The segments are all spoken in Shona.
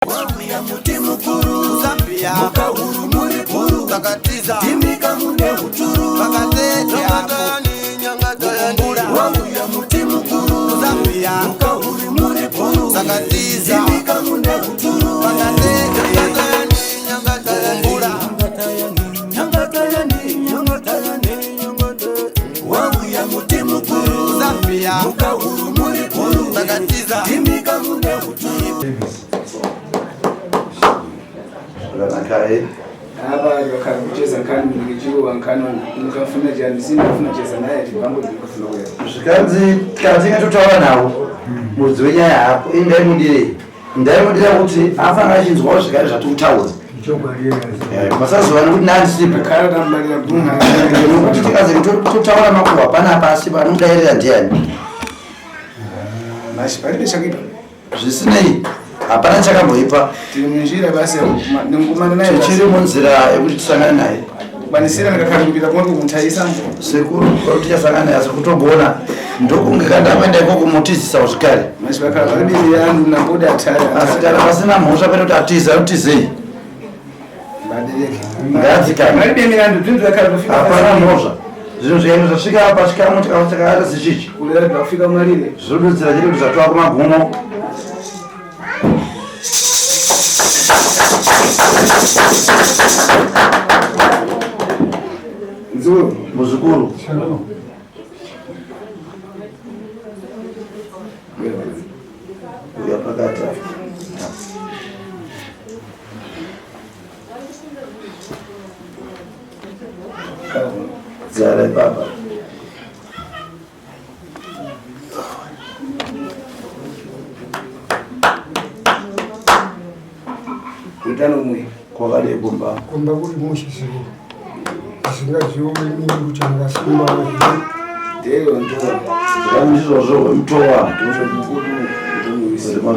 Wauya muti mukuru Zambia mukahuru muri guru takatiza timika mune huturu takateteakumbura Wauya muti mukuru Zambia mukahuru muri guru takatiza timika mune huturu takateteakumbura Wauya muti mukuru Zambia mukahuru muri guru takatiza timika mune huturu Zvakanaka Apa vakakucheza nkani nikichiwa nkani mukafuna chani sina kufuna cheza naye chipango ndikufuna kuya. Zvikanzi kana tinge totaura navo muridzi wenyaya hapo ini ndaimudirei ndaimudira kuti afanira achinzwawo zvekare zvatikutaura masazova nekuti nandisipo Kara tambalira bunga. nekuti tikazi totaura makuhwa panapa asi vanodairira ndiani Mashi palibe chakipa. Zvisinei, hapana chakamboipa. Tiri munjira basi nengumana naye. Tichiri munzira yekuti tisangane naye. Kwanisira ndakakambira kwangu kumutaisa. Sekuru, kwari tichasangana naye asi kutogona ndokunge kana ndaenda ikoko mutizisawo zvekare. Mashi vakara vari yangu namboda ataya. Asi kana pasina mhosva pete kuti atize anotizei? Ngadzikame. Hapana mhosva. Zvinhu zvenyu zvasvika apa chikamu chakaata sechichi. Zvinodudzira chete kuti zvatova kumagumo. Muzukuru. Uya pakati apa. Gara ipapa. Utano mwe. Kwakadii kumba? Kumba kuri mushe sekuru. Ndisingazivi inini kuti angasimba here. Ndeyo ndoa. Zvangu izvozvo wemutowa.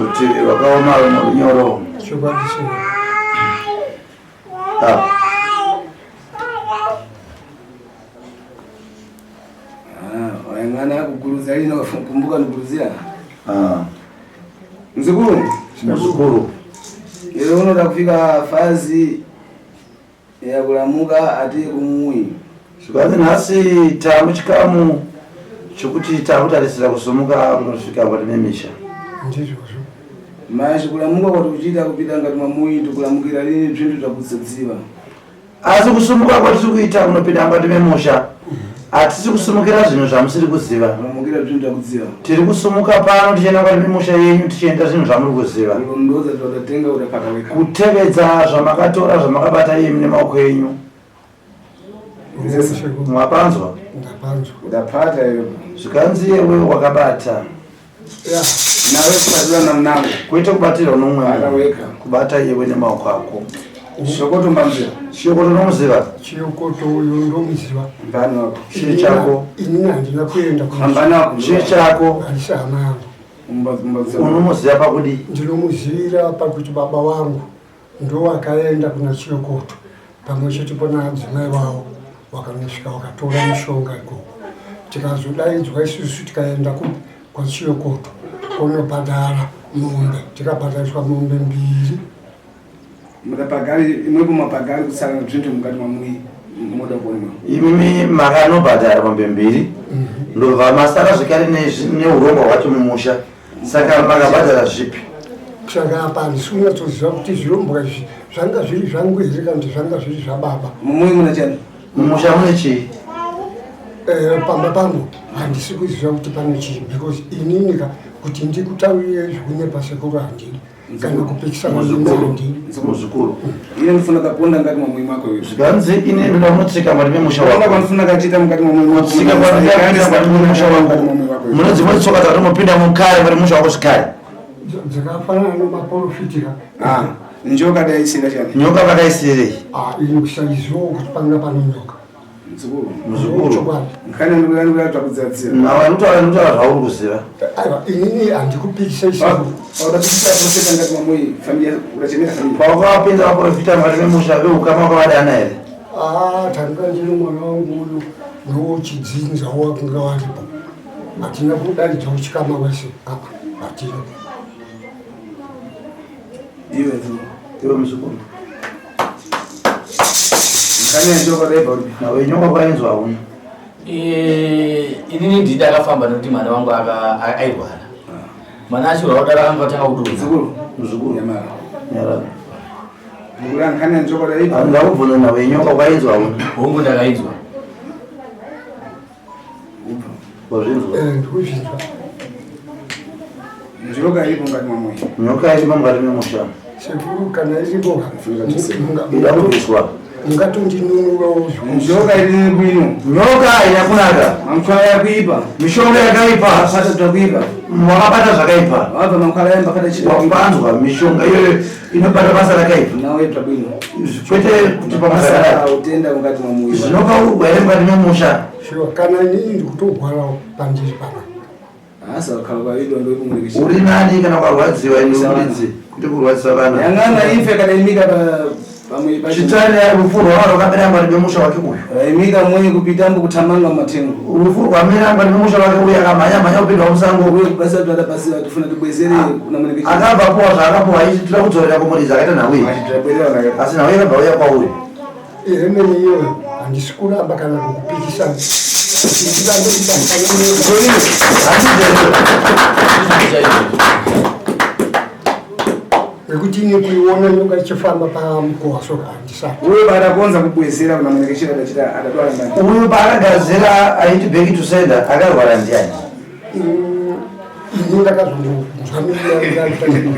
Rutivi rwakaoma rumwe runyoro. Chokwadi sekuru. Ah. Ah, mwana akuguruza lino kumbuka niguruzira. Ah. Mzukuru. Mzukuru. Iwe unoda kufika fazi yakulamuka ati kumuyi. Zvikanzi nhasi taamuchikamu chokuti taakutarisira kusumuka kunosvika pakati memisha. Ndizvozvo. Mashi kulamuka kwati kuchiita kupita ngati mwamuyi tikulamukira lini bzinthu bzakudzidziva. Asi kusumuka kwatiri kuita kunopinda mukati memusha hatisi kusumukira zvinhu zvamusiri kuziva. Kulamukira bzinthu bzakudziva. Tiri kusumuka pano tichienda mukati memusha yenyu tichienda zvinhu zvamuri kuziva. Kulondoza zvatatenga utapata weka. Kutevedza zvamakatora zvamakabata imi nemaoko enyu. Mwapanzwa? Ndapanzwa. Udapata iyo. Zvikanzi iwe wakabata. Nawe kubatirwa namnango. Kwete kubatirwa nomumwe Bata munhu. wega. Kubata iwe nemaoko ako. Shokoto mbanzira. Chiyokoto unomuziva? Chiyokoto uyu ndomuziva. Mbani wako. Chii chako? Inini handina kuenda Mbani wako. Chii chako? Handisi hama yangu. Unomuziva pakudii? Ndinomuzivira pakuti baba vangu ndowakaenda kuna Chiyokoto pamwe chete pana adzimai vavo vakanosvika vakatora mishonga ikoko tikazodaidzwa isusu tikaenda kupi kwaChiyokoto konobhadhara mombe tikabhadhariswa mombe mbiri. Mutapagari imwe kumapagari kusara zvintu mukati mamui moda kuona. Imimi makanobhadhara mombe mbiri ndobva masara zvekare neurongwa hwacho mumusha. Saka makabhadhara zvipi? Saka apa handisi kunyatsoziva kuti zvirombwa izvi zvanga zviri zvangu here kana kuti zvanga zviri zvababa. Mumwe muna chani? Mumusha mune chii? Eh, pamba pangu handisi kuziva kuti pane chii because inini ka kuti ndikutaurire zvekunyepa sekuru handidi. kana kupikisana Muzukuru, muzukuru. Ine ndifuna kaponda ngati mwamwe mwako iwe. Zvikanzi ine ndoda kunotsika mukati memusha Wanga wako. kwandifuna kachita mukati mwamwe mwako. Kutsika kwandinoda kuita mukati memusha wangu. Mune dzimwe tsoka dzakatomopinda mukare mukati memusha wako zvikare. Dzakafanana nemaporofiti ka. Ah, njoka daisira chani. Nyoka vakaisirei? Ah, ini kusaiziwa kuti panga pane nyoka. Muzukuru. Muzukuru. Chokwadi. Kana ndikuda ndikuda kudzadzira. Nawa ndinotaura ndinotaura zvauri kuziva. Aiwa, inini handikupikisa isango. Udapikisa profeta ngati mwamwe familia udachemera familia. Pawakavapinza vaprofita mukati memusha veukama wakavadana here? Ah, tanga ndiri mwana wangu uyu nowechidzinza wakanga waripo. Hatina kudaidza uchikama wese. Ah, hatina. Iwe mzukuru. Iwe mzukuru. Kane njoka dai bauri. Nawe nyoka kwainzwa hauna. Eh, inini ndini ndakafamba nekuti mwana wangu airwara. Mwana achirwara kudaro akanga atanga kudonha. Mzukuru. Mzukuru. Nyamara. Nyarara. Mzukuru kane njoka dai. Ndakubvunza nawe nyoka kwainzwa hauna. Hongu ndakainzwa. Wazvinzwa? Eh, ndikuzvinzwa. Njoka iripo mukati mwamoyo. Nyoka irimo mukati memusha. Sekuru kana iripo Ida kubviswa. mungatondinunurawo. Njoka iri bwino. Nyoka haina kunaka. Mankwala yakuipa. Mishonga yakaipa. Mapata twakuipa. Wakabata zvakaipa. Wabva mankwala yambakata chida. Wapanzwa mishonga iyoyo inobata basa rakaipa. Nawe twabwino. Kwete kuti pamasaka. Utenda mukati mwamoyo. Zvinopa urwere mukati memusha. Shuwa kana inini ndikutorwarawo pandiri pana. Asa kalwa ido ndo kumurikisha. Uri nani kana ukarwadziwa ine muridzi kuti kurwadzisa vana. Yangana ife kana imika pa pamwe pa Chitani rufu rwava rwakamira mukati memusha wake uyu. Imika mwenye kupitambo kutamanga matengo. Rufu rwamira mukati memusha wake uyu akamhanya mhanya kupinda musango. Uye kubasa twada pasi tifuna tibwezere kuna murikisha. Akabva puwa zvaakapuwa ichi tira kudzorera kumuridzi akaita nhau iyi. Twabwezera na Asi nhau yakabva uya kwauri. Ihemene iyoyo handisi kuramba kana kukupikisana. Kuti ndirambe nekuti ini kuiona nyoka ichifamba pamukova so handisati. Uye baada kubwezera kuna murikisha adachita adadwara ndani. Uyu paakagadzira aiti back to sender akarwara ndiani? Ini ndakazongonzwa miriyangu.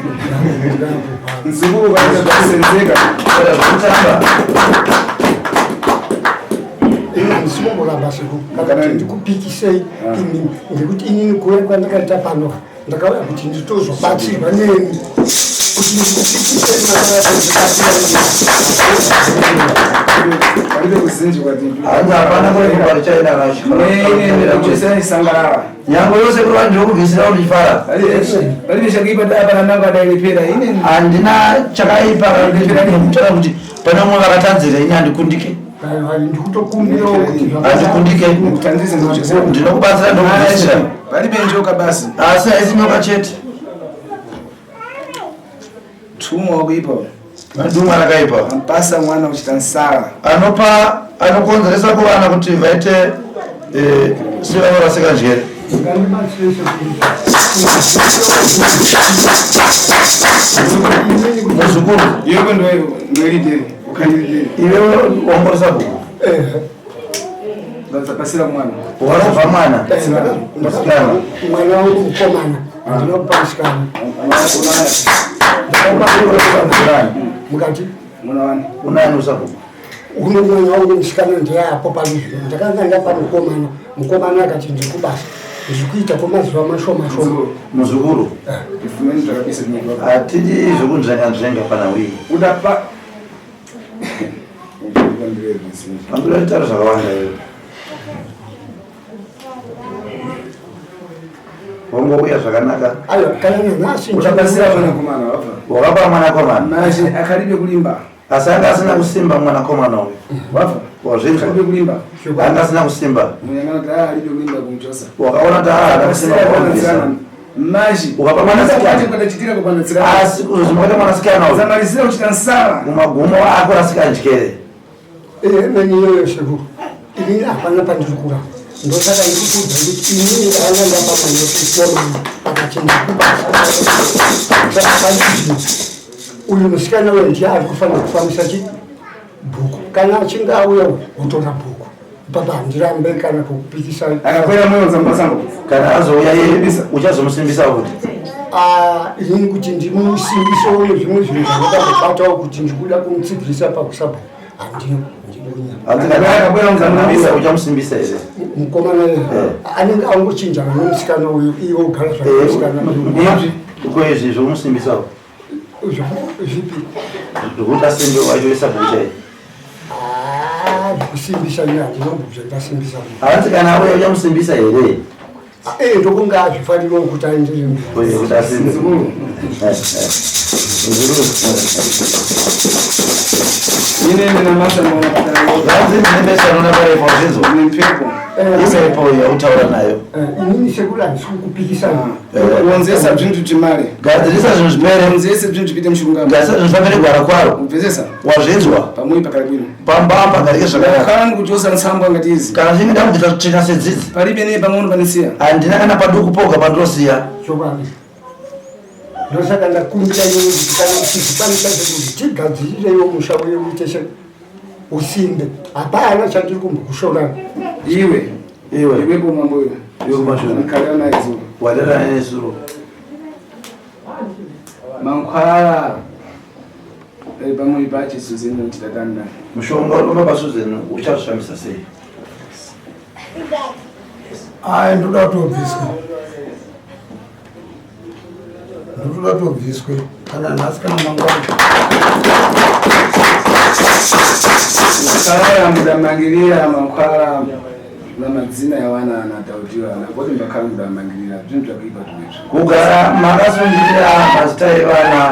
Mzukuru kaita kusenzeka. Saka zvekutamba Ndisikumboramba sekuru kana kuti ndikupikisei inini ngekuti inini kuuya kwandakaita pano ndakauya kuti nditozobatsirwa nemi kuti ndikupikisei Palibe kuzinji kwati. hanzi hapana kure parichaina Nene kuchesera isangarara. Nyango yose kuri vanhu ndokubvisira kuti ndifara. Palibe chakuipa dai pana nangu adailipera ine. Handina chakaipa kana kuti pane umwe vakatanzira ini handikundike. Ndikutokumbirawo kuti Handikundike. Kutandisa ndikuchesera. Ndinokubatsira ndokubvisira. Palibe njoka basi. Asi haisi nyoka chete. Tumwa wakuipa. Dumwa rakaipa. Ampasa mwana uchita nsala. Anopa anokonzeresa kuvana kuti vaite sevanorasika njere. Ngandibatsire sekuru. Muzukuru. Yeko ndo ndoilideri. Ukandilideri. Iwe wongoresa bhuku. Ndapasira mwana. Wakabva mwana. Musikana. Mwana wangu mukomana ndinokupa musikana. Mukati Mwana wani. Unani usabhuku? Uno mwana wangu musikana ndeapo palizvino ndakanga ndapa mukomana. Mukomana akati ndiri kubasa ndiri kuita kwemazuva mashoma shoma. Muzukuru. Ifumeni zvakabisa nyika. Hatidi zvekunzvenga nzvenga pana wii. Udapa. Pambira titaura zvakawanda iwe. Wongouya zvakanaka. Aiwa kana nanhasi Uchapasira mwanakomana wabva. Wakapa mwanakomana. Mashe akaribe kulimba. Asi anga asina kusimba mwanakomana uyu. Wabva. Wazvinzwa? Akaribe kulimba. Anga asina kusimba. Munyangana kuti alibe kulimba kumuchosa. Wakaona kuti haana kusimba kwakubvisa. Mashi. Ukapa mwanasikana. Kwadachitika kupanatsira. Asi kuzozimukata mwanasikana uyu. Zamalizira uchita nsala. Mumagumo ako rasika njere. Emene iyoyo sekuru inini hapana pandiri kuramba ndosaka ndikukuudza kuti inini ndakanga ndapa mwana mukomana akati ndiri kubasa. Saka palizvino uyu musikana uyu ndiye ari kufanira kufambisa chi bhuku kana achinge auya wotora bhuku ipapa handirambe kana kukupikisa. Akakwira moyo zambasango. Kana azouya iye uchazomusimbisa kuti. Inini kuti ndimusimbisewo nezvimwe zvinhu zvandakambobatawo kuti ndikuda kumutsigirisa pakusabhuku handina ndinonya. Hanzi kana auya uchamusimbisa here? Mukomana anenge angochinjana nomusikana uyu iye ogara zvakamusikana. Uko izvi zvomusimbisawo. Zvipi? Zvekuti asimbe wacho wesabhuku chaiye. Zvekusimbisa ini handinombobva ndasimbisa munhu. Hanzi kana auya uchamusimbisa here? Ndokunge azvifanirawo kuti aenderere mberi. Kuti asimbe. Mzukuru. Inene namasa Zvanzi ndine besanona parepo zvinzwa. Nempepo. Imhepo yautaura nayo. Inini sekuru handisi kukupikisana. Kuonzesa zvintu timare. Gadzirisa zvinhu zvipere. Kuonzesa zvintu zvipite muchirungamo. Gadzirisa zvinhu zvipere gwara kwaro. Kubvesesa. Wazvinzwa. Pamwe pakari bwino. Pamba apa garike zvakanaka. Kana ndikuchosa ntsambwa ngati izi. Kana chinge ndakubvisa tsvina sedzidzi. Paribe nei pamwe unopanisiya. Handina kana paduku poga pandinosiya. Chokwadi. Ndosaka ndakumbira iwe kuti kana uchizvikwanisa kuti tigadzirireiwo musha uye uite se usimbe. Hapana chandiri kumbokushora. Iwe. Iwe. Iwe kumambo iwe. Iwe kumashure. Ndikhalira naye zuro. Wadara naye zuro. Mankhwala. Pamwe pachi Susan kuti tatanda. Mushonga uri pamba paSusan uchazvifambisa sei? Ayi, ndoda kutobviswa, ndotoda kutobviswe kana nhasi kana mangwana. Mankhwala mudamangirira mankhwala na madzina yawana ana tautiwa ana koti mbakhala mudamangirira zvinhu zvakuipa tumezvo. Kugara makasungirira mazita evana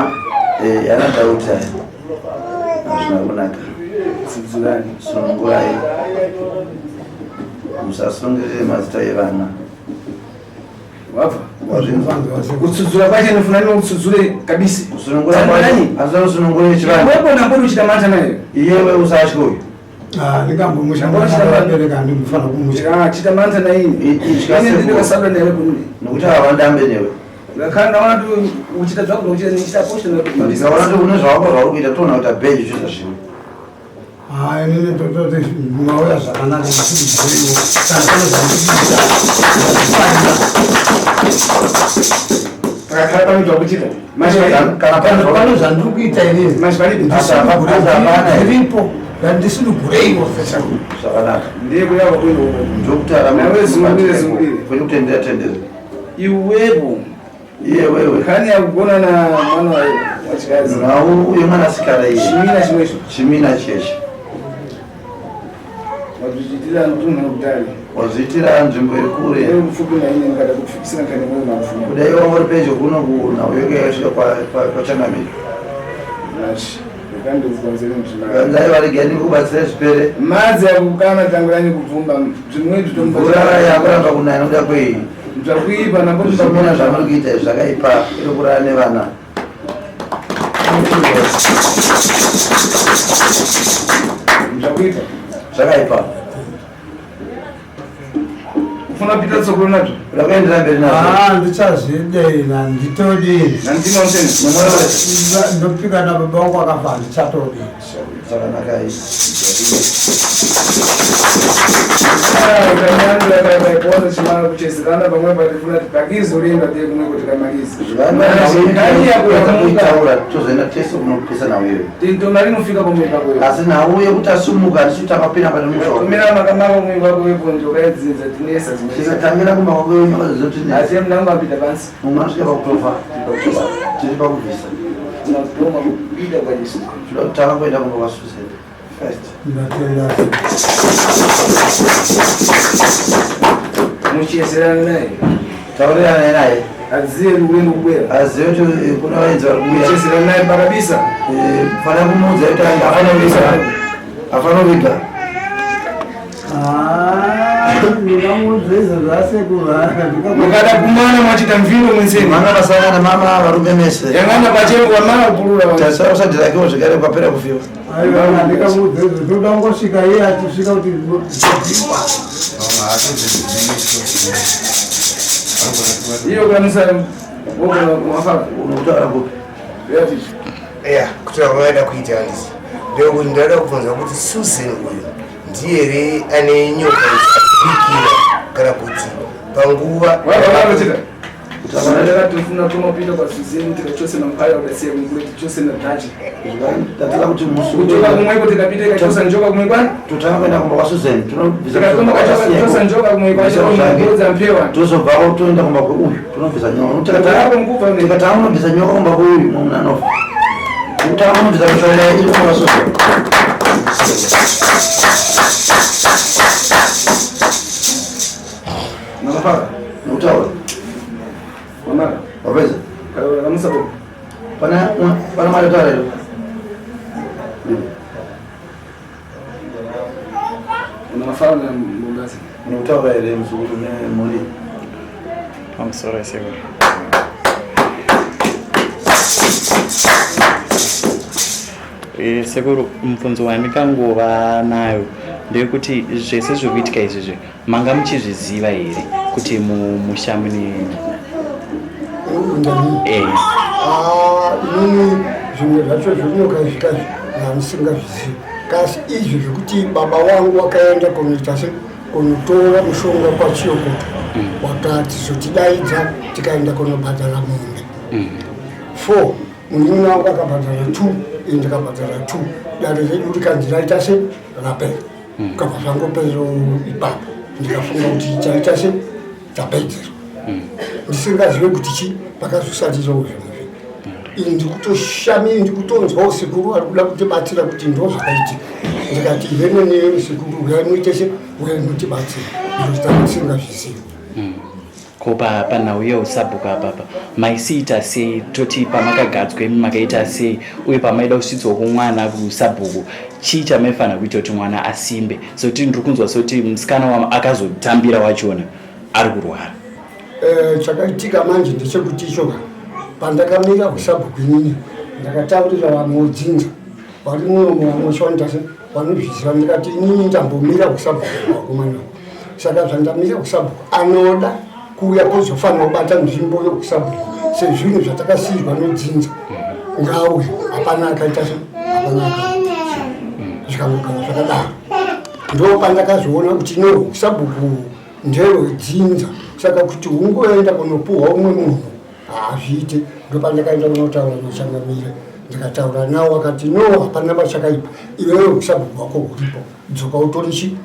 ana Dauti aya hazvina kunaka. Tsudzurani. Sunungurai, musasungirire mazita evana. Wabva. Wazvinzwa. Kutsudzura kwacho ndinofuna ndinokutsudzure kabisa. Kusunungura kwacho asi usunungure chivanhu. Wepo nambori uchita mata nayo. Iyewe usatye uyu. Ndingambomusha mwana ndimufana kumusha. Chita manta na ini. Itya Ini ndikasabla naye kunde. Nokuti havandambe newe. Ngakhala ndaona kuti uchita zvako uchita nichita posha Ndikaona kuti une zvawako zvauri kuita toona kuti abheji zviza zvimwe. Hayi, inini ndototi mauya zvakanaka ndisiiwo kana pane zvandikuita. Pakakhala pane zvakuchita. Kana pane zvandiri kuita inini zviripo ndandisinigureiwo Zvakanaka. Ndiye kuyava kuenda uko. Ndokutaura Nawe zungulire zungulire. Kwete kutendera tendera. Iwepo. Iye wewe. Kani yakugona na mwana wachikazi. Nhau yemwanasikana iye. Chimina chimwecho. Chimina cheche. Wazviitira ntunhu kudari. Wazviitira nzvimbo iri kure. Iwe mupfupi na ine ndikada kupfukisira kane mwoyo mapfupi. Kudai wanga uri pedyo kuno kunhau yake yasvika kwachangamire. Nashi. Ndikandikukonzere mzvimba. Vanzai varegeni kubatsira zvipere. Madzi akukana tangurani kubvumba zvimwe zvitombo. Mvura yakuramba kunaya nokuda kwei? Zvakuipa nambo Zvimina zvamuri kuita izvi zvakaipa iri kurara nevana. Zvakuipa. Zvakaipa. Ufuna kupita tsokolo nazvo. Uda kuendera mberi nazvo. Ah, ndichazvidei nanditodii. Ndopika nababa vangu akafa handichatodii. Zvakanaka izvi. Kanyandura chimara kuchezerana pamwe patifuna tipakizoenda tiye kumwe kuti kamalize. Kuitaura tozoenda tese kunopesa nhau iyoyo. Tomari inofika pamwe pako. Asi nhau yekuti asumuka handisi kuti akapinda pane musha. Tumira makamaka kumwe kwako wepo njoka yedzinza tinesa zimwe. Tikatangira kumba kwako nyoka dzotinesa. Asi mnangu apinda pansi. Mumwe anosvika pakutofa. Tiri pakubvisa. Tunatoma kupinda kwa Yesu. Toda kutanga kuenda kumba kwaSusan first. Ndatenda. Muchezerana naye. Taurirana naye. Aziye kuti kubwera. Aziye kuti kuna vaenzi vari kuuya. Muchezerana naye pakabisa. Fanira kumuudza kuti afana kuviga. Afana kuviga. Ndingamuudza izvo zvasekuru. Mukada kumana mwachita mviro mwenzeni. Mama vasangana mama varume mese. Yangana pachero kwa mama kupurura vanhu. Tasara usadhirakiwo zvekare kwapera kufiwa. Aiwa, ndingamuudza izvo ndoda kungosvika iye achisvika kuti Iyo kanisa wogona wafaka. Unokutaura kupi? Ya, kutaura kwavaida kuita handisi ndekuti ndada kubvunza kuti Susan uyu ndiye here ane nyoka idzi kana kuti panguva Tofuna tonopinda kwaSuzeni tikachose nampaya ukasiya kumwe tichose nadhachi. Tatira kuti musi Kutoka kumweko tikapita ikachosa njoka kumwe kwani? Totanga kuenda kumba kwaSusan tinobvisa Tikatoma kachosa njoka kumwe kwacho kunodza mpewa. Tozobvako toenda kumba kweuyu tonobvisa nyoka. Takapo mukubva ne. Tikatanga kunobvisa nyoka kumba kweuyu mumwe munhu anofa. Kutanga kunobvisa mishonga iri kumba kwaSusan. Makafaka. Nokutaura. Wamaka. Wapedza? Kamusa po. Pana Pane mari taura here? Unafara mumbazi. Unokutaura here muzukuru nemhuri? Pamusoro sekuru. Eh, sekuru mubvunzo wandikangova nayo ndeyekuti zvese zviri kuitika izvizvi manga muchizviziva here kuti mumusha mune eh. ah, inini zvimwe zvacho zvinyoka izvi kaizvi ndandisingazvizivi kasi izvi zvekuti baba wangu wakaenda kunoita se kunotora mushonga kwachiyokoto mm. wakati zotidaidza tikaenda kunobhadhara mombe mm. four munin'ina wangu akabhadhara two ini ndikabhadhara two dare redu rikanzi raita se rapera hmm. kabva zvangopera ipapo ndikafunga kuti chaita se chapedzerwa hmm. ndisingazive kuti chi pakazosarirawo zvinhu zvi ini ndikutoshami ndikutonzwawo sekuru ari kuda kutibatsira kuti ndo zvakaitika ndikati ivenene sekuru uyai muite se uyai mutibatsira ndikuti tandisingazvizivi hmm. Ko panhau yeusabhuku apapa maisiita sei toti pamakagadzwa imi makaita sei uye pamaida kusvitswa kumwana kusabhuku chii chamaifanira kuita kuti mwana asimbe sekuti ndiri kunzwa sekuti musikana wama akazotambira wachona ari kurwara eh, chakaitika manje ndechekuti ichoka pandakamira usabhuku inini ndakataurira vamwe udzinza vari munomo vamwe chawandase vanozviziva ndikati inini ndambomira usabhuku vakomana saka zvandamira kusabhuku anoda kuuya kozofanira kubata nzvimbo yokusabhuku sezvinhu zvatakasiirwa nodzinza ngauye hapana akaita hapana akaita zvikangogara zvakadaro ndo pandakazoona kuti no usabhuku ndewedzinza saka kuti ungoenda kunopuhwa umwe munhu hazviite ndopandakaenda kunotaura nochangamire ndikataura nawo akati no hapana pachakaipa iwewe usabhuku wako huripo dzoka utore chi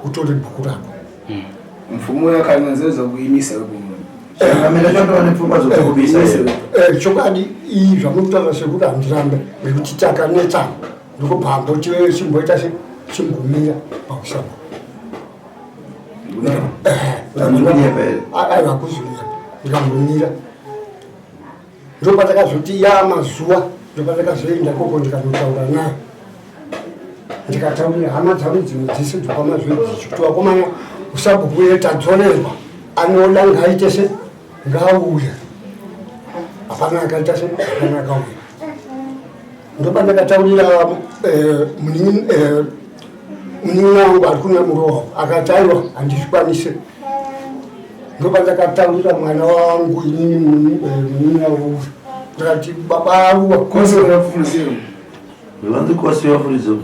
utore bhuku rako hmm. mfumo yakanyanzeza kuimisa eh, chokwadi iyi zvamukutaura sekuti handirambe nekuti takanetsana ndikubva amboti chimboita se chimbomira pakusaba aiwa kuzunyepa ndikambomira ndopatakazoti ya mazuva ndopatakazoenda koko ndikanotaura naye ndikataurira hama dzangu dzimwe dzese dzokwamazvedzi kuti vakomana usabhuku uye tadzorerwa anoda ngaaite se ngaauye hapana akaita se hapana akauya ndopandakataurira eh, eh, munin'ina wangu ari kuna muroho akati aiwa handizvikwanise ndopandakataurira mwana wangu inini munin'ina eh, wangu ndikati baba aruwa Vanzi kosi yafuridzo.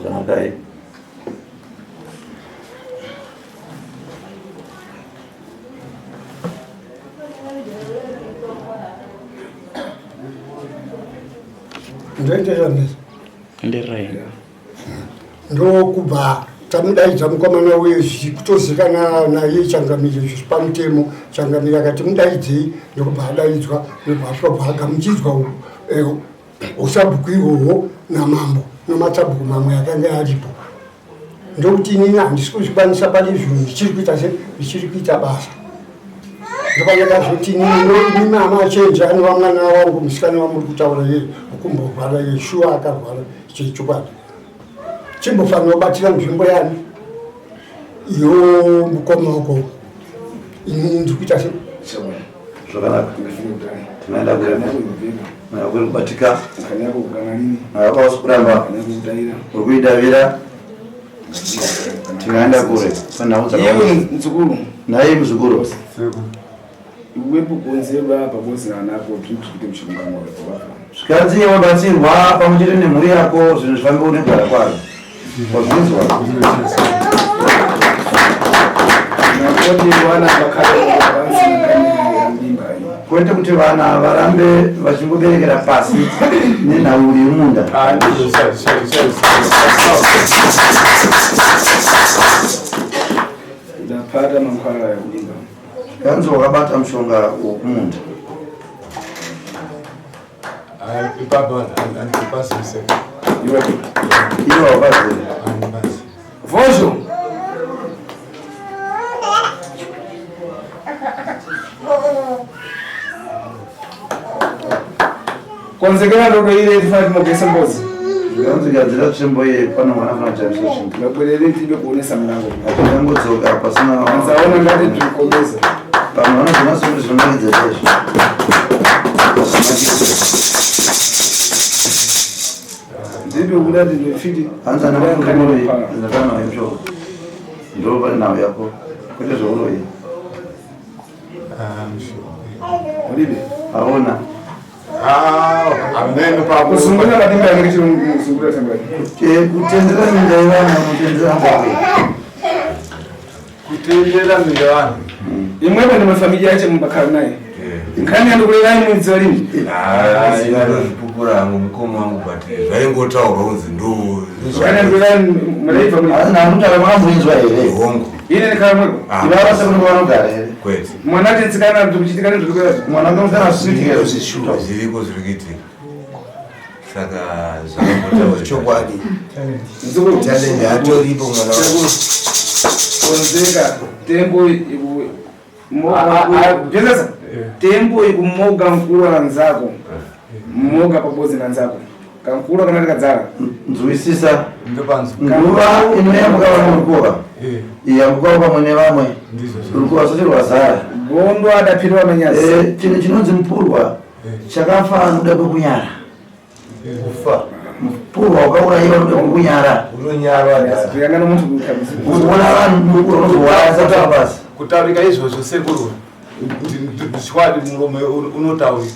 Zvakanakai. Ndoenderera mberi. Endererai. Ndokubva tamudaidza mukomana uye zvichitozikana naye changamire zviri pamutemo changamire akati mudaidzei ndokubva adaidzwa ndobva asvika bva agamuchidzwa eh, usabhuku ihwohwo namambo nematsabhuku mamwe akanga aripo ndokuti inini handisi kuzvikwanisa pari zvinhu ndichiri kuita se ndichiri kuita basa ndopandakazoti inini mama achenje anova mwana wangu musikana wamuri kutaura iye akumborwara iye shuwa akarwara chechokwadi chimbofanira kubatira nzvimbo yani iyo mukoma wako inini ndiri kuita se zvakanaka tinoenda kuri kubatika ausi kuramba uri kuidavira tinoenda kure panhau dzakamuzukuru naiye muzukuru zvikanzi wabatsirwa pamwe chete nemhuri yako zvinhu zvifambe unegara kwazvo wazvinzwa kwete kuti vana varambe vachingoberekera pasi nenhauri yemunda ndapata mankwara yakuimba Kanzi wakabata mushonga wokumunda. Iwe haubazi. Vozho. Konzekera ndodo ile tifana timogese mbozi. Zvikanzi gadzira tsvimbo iye pano mwana afana kutarisa tsvimbo. Ngabwerere tibe kuonesa murango. Atingangodzoka pasina. Anzaona ngati tirikomeza. Pamwe vanozona sekuti zvinonakidza chaizvo. Ndibe kuda ndinofiti. Hanzi ana murume ndakana nayo mshoko. Ndo pane nhau yako. Kwete zveuroyi. Ulibe. Aona. Kuzungura madimba yange chirungu tangwani. Kutendera minda yevanhu unotendera mbavhe. Kutendera minda yevanhu. Imwepo ndi mafamiliya yache mumbakhala naye. Nkhani yandikulera imwe dziwa lini. Ndozvipupura hangu mukoma wangu but zvaingotaurwa kunzi ndo Nkhani yandikulera mulaibva muli. Asi namutaura makambonzwa here? Hongu. Ine ndikhala mweko. Ivava sekuti vanogara here? Kwete. Mwana atitsikana ndikuchitika ndikukwera. Mwana kamutana zvisikuitika zvishuwa. Zviriko zviri kuitika. Saka zvakambotaurwa chokwadi. Talent hatoripo mwana wangu. Konzeka tembo iku Pezesa tembo ikumoga mkulu na nzako. Mmoga pabodzi na nzako. Kamkulu kana tikadzara. Nzwisisa. Nguva inoyambuka vamwe rukova. Iyambukawo pamwe nevamwe. Rukova sati rwazara. Gondo adapirwa manyazi. Chinhu chinonzi mupurwa chakafa anoda kwekunyara. Kufa. Mupurwa wakaurayiwa anoda kwekunyara. Unonyarwa. Kuyangana muntu kukabisa. Unoona vanhu mupurwa unozowaya pasi. Kutaurika izvozvo sekuru chokwadi muromo unotaurika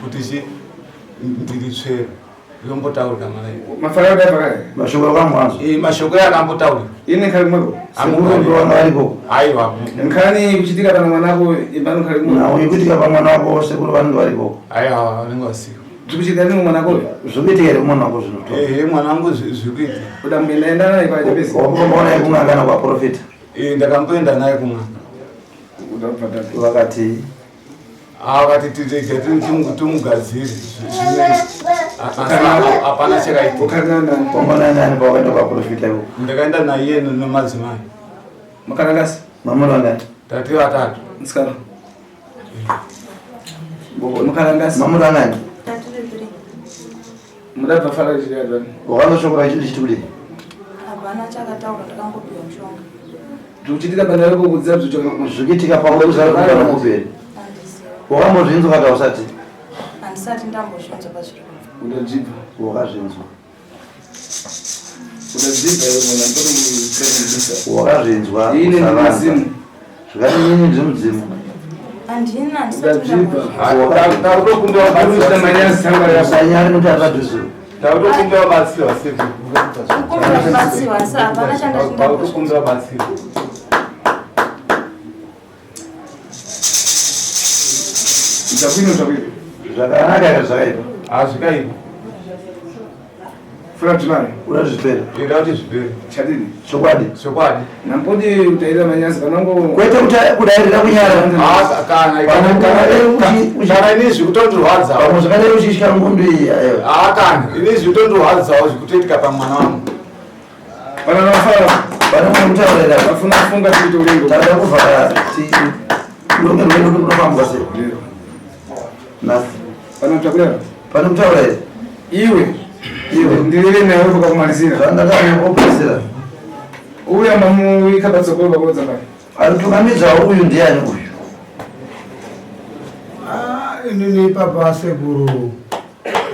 kuti chi ndiri tsvero yombotaurika mara Mafarao dai Mashoko akamwanzo. Mashoko akambotaurika. Ine nkhali mweko. Sekuru ndo vanga variko. Aiwa. Nkhani kuchitika pana mwanako ibano nkhali mweko. Nhau yekuitika pamwana wako sekuru vanenge variko. Aiwa vanenge vasiko. Zvikuchitika nini mwanako? Zvikuitika here kumwana wako zvinoto? Ehe mwana wangu zvikuitika. Uda mbendaenda naye kwa chepesi. Wakamboona naye kun'anga kana kwaprofita? Eh ndakamboenda naye kun'anga. Vakati Vakati tirege timugadzire hapana chakaitika. Wamboona nani pawakaenda kwaprofita ivo? Ndakaenda naiye nemadzimai. Makarangasi. Mamuri vangani? Tati vatatu. Msikana. Makarangasi. Mamuri vangani? Mudabva fara chiyadani. Wakanoshokora chiti kudii? Hapana chakataurwa ndakangopiwa mushonga. Zvikuchitika pana yako kudzira zvicho. Zvikuitika pamwe kuzara kugara muperi. Wakambozvinzwa kana usati? Handisati ndambozvinzwa pazviri kubva. Udadzibva. Wakazvinzwa. Udadzibva iwe mwana ndokumusebenzisa. Wakazvinzwa. Ine usavanza. ndimudzimu. Zvikati inini ndiri mudzimu. Handina handisati ndambozvinzwa. Usanyare nokuti apadhuze. Takutokumbira batsirwa sekuru. Kukumbira kubatsirwa asi hapana chandati Takutokumbira batsirwa. Zvakwino zvakwino. Zvakanaka here zvakaipa? Hazvikaipa. Fura tunani. Uda zvipere. Ida kuti zvipere. Chadini. Chokwadi. Chokwadi. Nampodi utairira manyazi panango. Kwete kuti kudairira kunyara. Kana Pamwe kana ini zvikutondirwadzawo. Pamwe zvakadai uchitya ngundu iyi ayo. Kana ini zvikutondirwadzawo zvikutoitika pamwana wangu. Pana nafara. Pane mwe kutaurira. Vafuna kufunga kuita urengo. Tada kuvhara ti uronge rwendo runofambwa sei? Nhasi. Pana mutakurira. Pane kutaura here? Iwe. Iwe. Ndirire nawe ukakumalizira. Zvandakanyangopedzisira. Uya mamuika patsokolo pakodza pano. Aritungamidza uyu ndiani uyu? Inini ipapa sekuru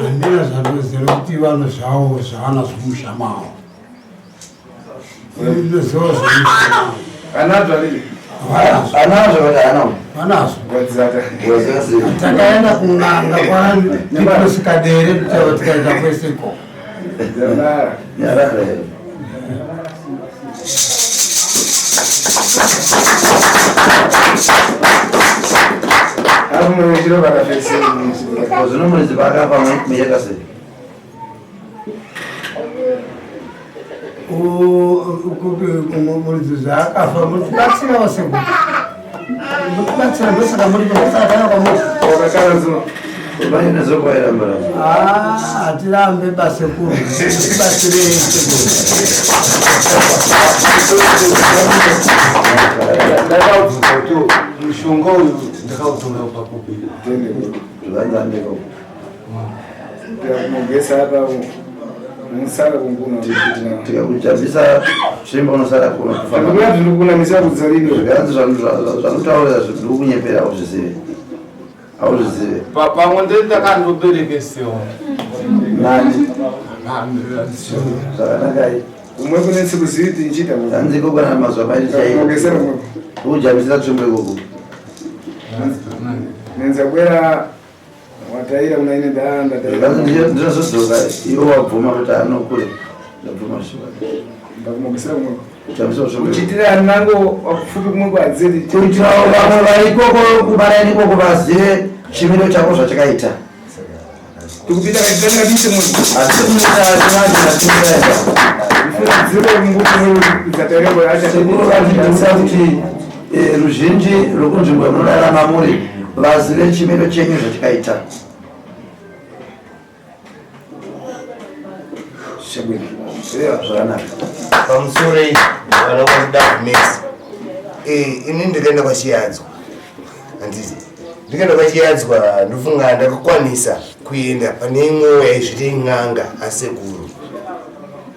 handina zvandinoziva kuti vanhu zvavo zvavanazvo musha mavo. Ini ndinoziva zvemusha mavo. Anazvo alili. Anazvo kuti haana uyu. Vanazvo. Wadzata. Takaenda kun'anga kwaPitrosi Kadere tikaenda kwese ikoko. Nyarara here. Apo mwe chiro vakafese. Zvino muridzi paakafa muyeka sei? Muridzi zvaakafa mutibatsirawo sekuru. Mutibatsira ndosaka muri ndosaka kwamuri. Wakakara zuno. Pane nezokuvaira mbara. Ah, hatirambe basekuru. Tibatsirei sekuru. Ndakabvunza kuti mushonga uyu ndakautora pakupi. Zvanzandiko. Ndakumugesa apa musara kunguno. Tikakujambisa tsvimbo unosara kuno. Ndikuya zviri kunamisa kudzariro. Zvikanzi zvanotaurira zviri kunyepera hauzvizive. Hauzvizive. Pamwe ndendakandoberekesewa. Nani? Zvakanakai. Umwe kune sikuzivi tinchita. Hanzi ikoko kana mazuva mairi chaiwo. Ndakumugesa kumwe. Kujambisira tsvimbo ikoko. Nenza kwera wataira kuna ine ndaanda Zvikanzi ndinozodzoka iwe wabvuma kuti anokure. Ndabvuma shuwa. Ndakumugesa kumwe. Kujambisa tsvimbo. Uchitira nango wakufupi kumwe kwadziri. Kuitirawo vamwe vari ikoko kubarani ikoko vazive chimiro chako zvachakaita. Tikupinda kaitana kabisa mwe. Asi munoita chivanhu chatinoenda. Sekuru vazvidzisa kuti ruzhinji rwekunzvimbo yamunorarama muri vazive chimiro chenyu zvachakaita. Zvakanaka. Pamusoro iyi vana vakuda kumesa. Ini ndikaenda kwachiyadzwa handiti ndikaenda kwachiyadzwa ndofunga ndakakwanisa kuenda pane imwe yaizviti n'anga asekuru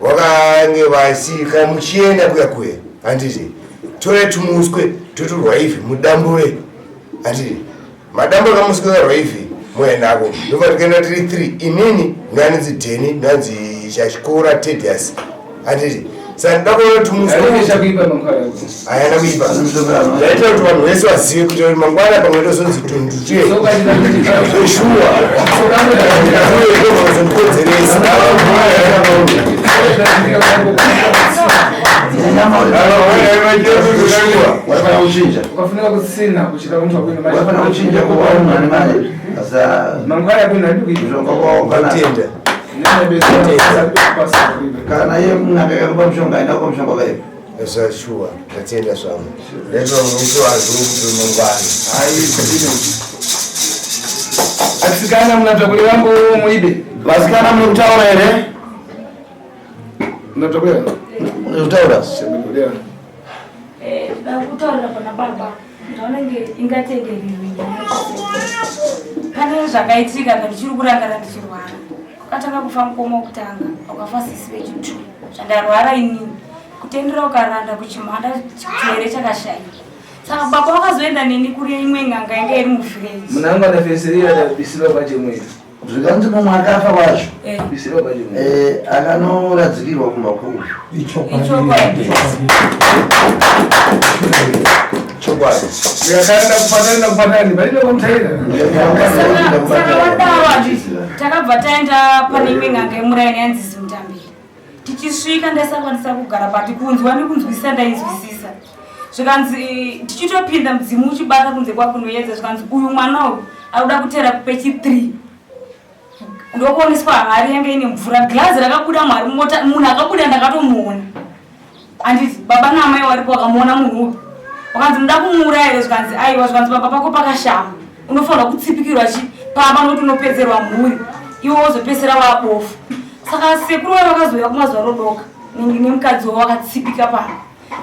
wakange vasika muchienda kuya kuya handiti tore tumuswe totorwa ivi mudambure handiti madambo akamuswe karwa ivi moendako ndobva tikaenda tiri 3 inini ndanzi dheni ndanzi chachikora tedias handiti saka ndoda kuona kuti muswe hayana kuipa ndaita kuti vanhu vese vazive kuti mangwana pamwe tozonzi tundutie zveshuwa ndozondikonzeresa Waifana kuchinja. Ukafunira kusina kuchita mtu akwenda maji. Waifana kuchinja kuva munhu ane mari. Asa Mangwana akwenda hadi kuipa. mushonga kwawo kana iye n'anga yakakupa mushonga aenda kupa mushonga wakaipa. Zvashuwa ndatenda zvangu ndaitwa musi wazvo kuti mangwana Asikana mnatakulira mbo muibe. Vasikana mune kutaura here? Mnatakulira. Mune kutaura? Ndakutaurira pana baba ndaonenge ingatendererwi nyaya. Pane zvakaitika ndandichiri kurangara ndichirwara. Kwakatanga kufa mukoma wokutanga, wakafa sisi vechitu. Zvandarwara inini. Kutendera ukaranda kuchimhanda chirwere chakashaika. Saka baba wakazoenda neni kune imwe n'anga yanga iri muvhireji. Munangu anafesiria atabisirwa pachemweri. Zvikanzi mumwe akafa wacho Bisirwa pachemweri. akanoradzikirwa kumba kweuyu. Ichokwadi. Chokwadi. Ndikaenda kufanana kufanana balilo kumtaira. Saka wadaro handiti takabva taenda pane imwe n'anga yemuraini yanzi Zimutambiri. Tichisvika ndaisakwanisa kugara pati kunzwa nekunzwisisa ndainzwisisa. Zvikanzi tichitopinda mudzimu uchibata kunze kwakunoedza zvikanzi uyu mwana uyu akuda kutera pechi 3. Ndokuoneswa hari yanga ine mvura girazi rakabuda mwari mota munhu akabuda ndakatomuona. Handiti baba naamai waripo wakamuona munhu uyu. Wakanzi muda kumuuraya here zvikanzi aiwa zvikanzi baba pako pakashama. Unofanirwa kutsipikirwa chi pamba nokuti unopedzerwa mhuri. Iwe wozopedzisira wabofu. Saka sekuru vayo vakazouya kumazuva rodoka nemukadzi wavo vakatsipika pamba.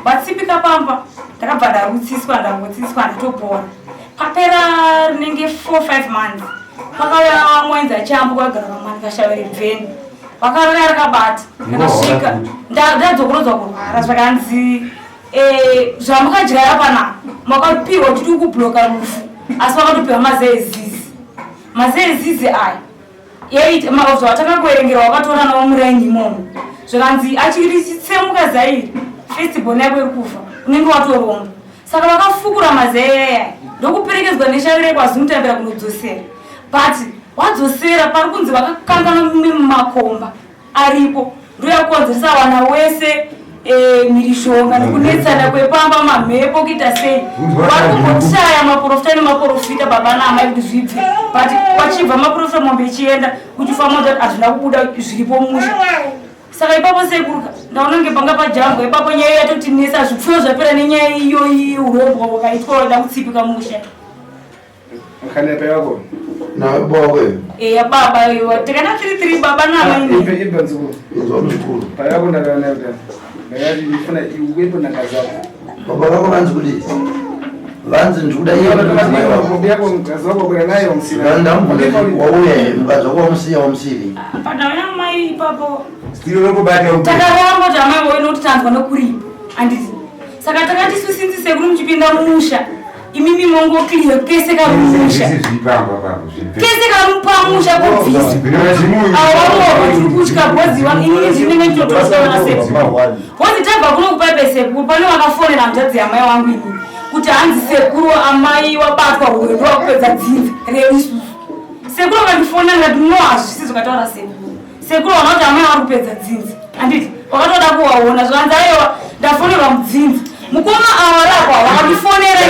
Vatsipika pamba ndakabva ndarutsiswa ndangotsiswa ndatopora. Papera rinenge 4-5 months pakauya vamwe achambo kwagara vamwe kashavi rebveni. Vakarara rakabata ndakasvika ndadzokorodzwa kurwara zvakanzi zvamukadyara panapa makapiwa kuti ukubloka rufu asi vakatopiwa mazai ezizi. Mazai ezizi aya zvatanga kuverengera wakatora nawo muraini imomo zvikanzi achiri chitsemuka zai iri first born yako iri kufa unenge watoromba. Saka vakafukura mazai aya ndokuperekedzwa neshavi rekwazimutambira kunodzosera but wadzosera pari kunzi vakakangana mumakomba aripo ndoyakukonzeresa vana wese mhirishonga nekunetsana kwepamba mamhepo kuita sei vari kumboshaya maprofita nemaprofita baba naamai kuti zvibve but kwachibva maprofita mombe ichienda kuchifa moto hazvina kubuda zviripo musha. Saka ipapo sekuruka ndaona kunge panga pajambwa ipapo nyaya yatotinetsa zvipfuyo zvapera nenyaya iyoyi urombwa hwakaitwa waida kutsipika musha. Kana payako. Nawe baba wako iwe. Eya baba iwe takana 3 3 baba naamai. Ipe ipe nzukuru. Inzwa muzukuru. Payako ndakaona kuti ndakati ndifuna iwepo nakazako. Baba vako vanzi kudii? Vanzi ndikuda iye mudzimai wako. Ndamubvunza kuti wauya here mukadzi wako wamusiya wamusiri. Panhau yamai ipapo takaramba kuti amai voye nokuti tanzwa nokuripa handiti saka takati isu sinzi sekuru muchipinda mumusha imimi mongoclear kese kari mumusha kese kari pamusha kobvisa awamoa tiri kutya bhozi inini ndinenge nditotosaona sekuru bhozi tabva kuno kupaipe sekuru pane vakafonera hanzvadzi yamai wangu inini kuti hanzi sekuru amai wabatwa hure ndowakupedza dzinza redu isusu sekuru vakandifonera ndikati no hazvisi zvakataura sekuru sekuru vana kuti amai vari kupedza dzinza handiti wakatoda kuvaona zvanzi aiwa ndafonerwa mudzinza mukoma ava rakwa vakandifonera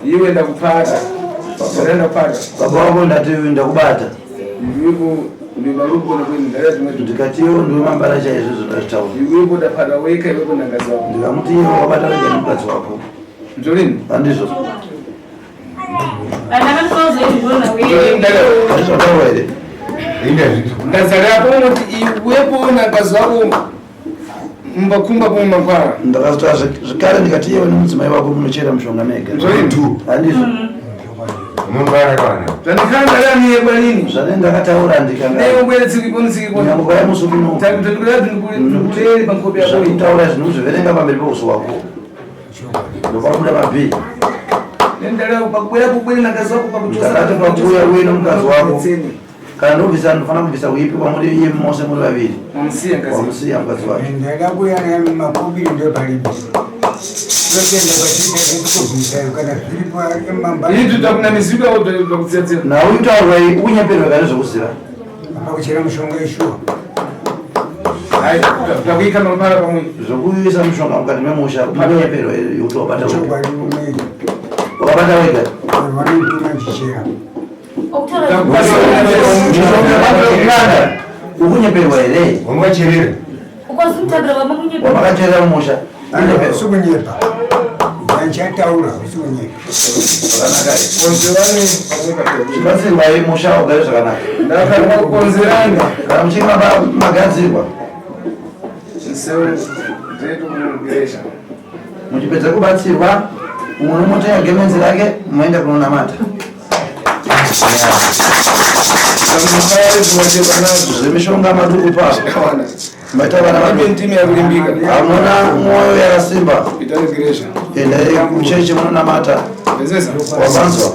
Iwe ndakupata ndakupata baba wako ndati ndakubata ndikati iwo ndiwe mambara chaizvo zvandazvitaura ndikamuti iwe wabata wega nemukadzi wako handizvo handizvataura here ndazarapo kuti iwepo nagazi wako mumbakumba kumangwara ndakazotaura zvekare ndikati iwe nemudzimai wako munochera mushonga mega handizvo zvandikandakaniyebanini zvane ndakataura ndikanganyangokwaimusukunotaura zvinhu zviverenga pamberi peuso wako ndopabuda mabhii ndakati pakuuya uye nomukadzi wako kana ndobvisa ndinofanira kubvisa uipi kwamuri iye mose muri vaviri wamusiya mukadzi wacho Ndakabuya naye mumakobiri ndo paripo. Totenda kwatita kana zviripo mamba. Nhau itaurwa iyi ukunyeperwa kane zvekuziva Pakuchera mushonga ishuwa. Zvekuisa mushonga mukati memusha unonyeperwa yekuti wabata wega wakabata wega Vanondituma ndichera. Ukunyeperwa here wamakacherera mumusha Usikunyepa. Ndichataura usikunyepa. Chibatsirwai musha ugare zvakanaka kana muchinge magadzirwa muchipedza kubatsirwa umwe unotenga gemenzi rake moenda kunonamata zvemishonga maduku papo maita vana hamuna mwoyo yakasimba endai kuchechi munonamata wamanzwa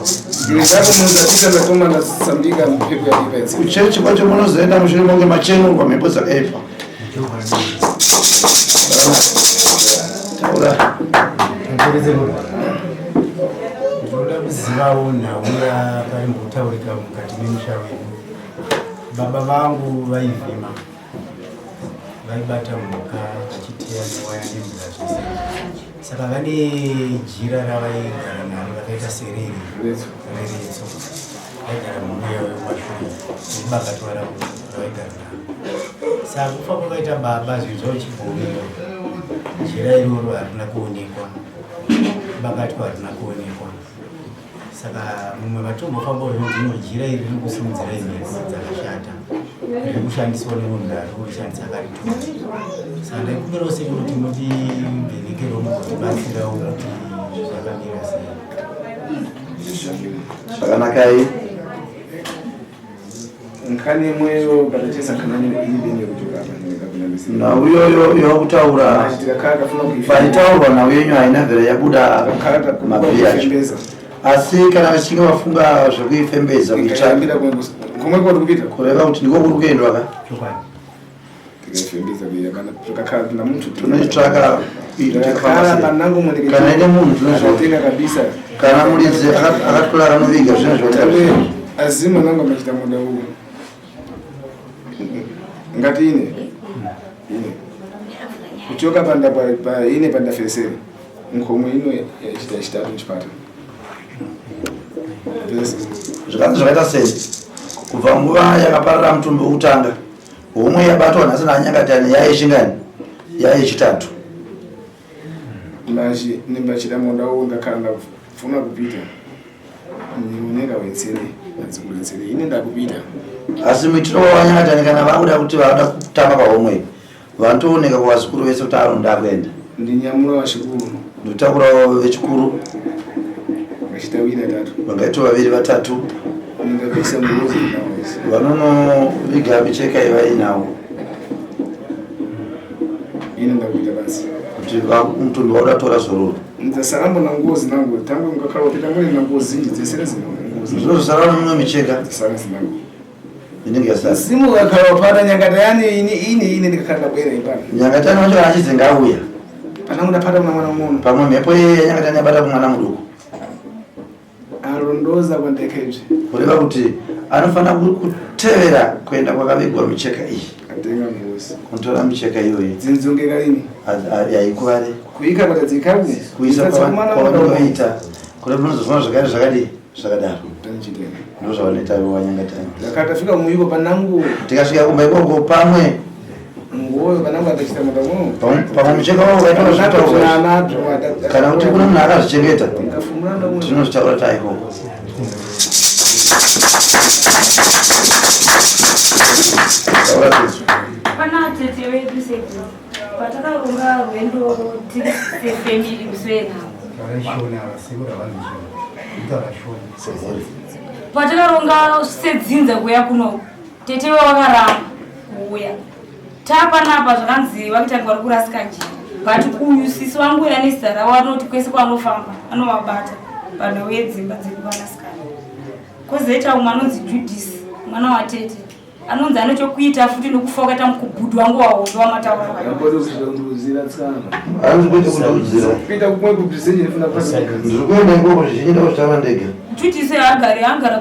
kuchechi kwacho munozoenda mushure monge machenurwa mhepo dzakaipa taura Ndinoda kuzivawo nhau yakaimbotaurika mukati memusha wedu. Baba vangu vaivhima, vaibata mhuka vachiteya newaya nemvura zvese. Saka vane jira ravaigara naro rakaita sereri reretso, vaigara mumweya wemashure nebakatwa ravo ravaigara naro. Saka kufa kwakaita baba zvinhu zvavo chibhomiwa, jira iroro harina kuonekwa. Bakatwa harina kuonekwa saka mumwe vatombofamba zvinonzi jira iri riri kusimudzira imhepo dzakashata riri kushandiswa nemunhu ari kurishandisa akaritora saka ndaikumbirawo sei kuti mutibhenekerewo mugotibatsirawo kuti zvakamira sei zvakanakai Nkhani imweyo patachesa nkhani iyi Nhau iyoyo yakutaura paitaurwa nhau yenyu haina bvira yabuda mabhii acho asi kana vachinge vafunga zvekuifembedza kuitsvaka kureva kuti ndiko kuri kuendwa ka tinoitsvaka kana ine munhu tinozotenga kabisa kana muridzi akatora akanoviga zvino zvaita asi mwanangu amachita muda uyu ngati ine ine kuchoka panda pa ine pandafesera nkhomwe ino yachita chitatu chipata zvikanzi zvakaita sei kubva nguva yakaparara mutumbi wekutanga homwe yabatwa nhasi nanyangatani yaichingani yaichitatu Machi nimbachida munda uwu ndakhala ndafuna kupita niuneka wetsere nadzikuwetsere ine ndakupita asi muitiro wavanyangatani kana vakuda kuti vada kutamba pahomwe. Vanotooneka kuvazukuru vese kuti anoda kuenda. Ndinyamura vachikuru. Ndotakurawo vechikuru. Vachita vaviri vatatu. Vangaita vaviri vatatu. Ndingabvisa ngozi nawo. Vanonoviga micheka yevainawo. Ine ndakuita basi. Kuti mutumbi wauda tora zororo. Ndzasarambo na ngozi nangu tangu ngakhala wapita mune na ngozi zinji dzese ngozi. Zvinozosara mumwe micheka. Dzasara zinangu. Inenge yasara. Simu ngakhala wapata nyangata yani ini ini ini ndikakhala ndabwera ipano. Nyangatani wacho achizi ngauya. Pana mundapata kuna mwana muno. Pamwe mhepo yeye yanyangatani yabata kumwana muduku. Alondoza kwandeka izvi. Kureva kuti anofanira kutevera kuenda kwakavigwa micheka iyi. Atenga ngozi. Kunotora micheka iyoyi. Dzinzonge kalini. Yaikuvare. Kuika kwatadzikaku. Kuisa kwavanoita. Kureva munozozviona zvakare zvakadii zvakadaro. Ndozvavanoita wanyangatani. Ndakatafika muyiko panangu. Tikasvika kumba ikoko pamwe Ngoyo panangu atachita munda muno. pamwe mucheka wavo ukaitwa zvitaurwa. Kana kuti kune munhu akazvichengeta. Tinozvitaura taikoko. Taura Petso. Pana tete vedu sekuru patakaronga rwendo tiri sefemili musi wenhau patakaronga sedzinza kuuya kuno tete vakaramba kuuya tapanapa zvakanzi vakuita vari kurasika njira but uyu sisi wangu uyu ane zita ravo anoti kwese kwaanofamba anovabata panhau yedzimba dzedu vanasikana kwozoita umwe anonzi judisi mwana watete anonzi ane chokuita futi nokufa wakaita mukubhudhu wangu wahondo wamataura. Hanzi kwete kududzira. Kuita kumwe kubhizenji ndifuna pasi. Ndiri kuenda ikoko zvichinda kuzvitaura ndega. Judisi haagari angara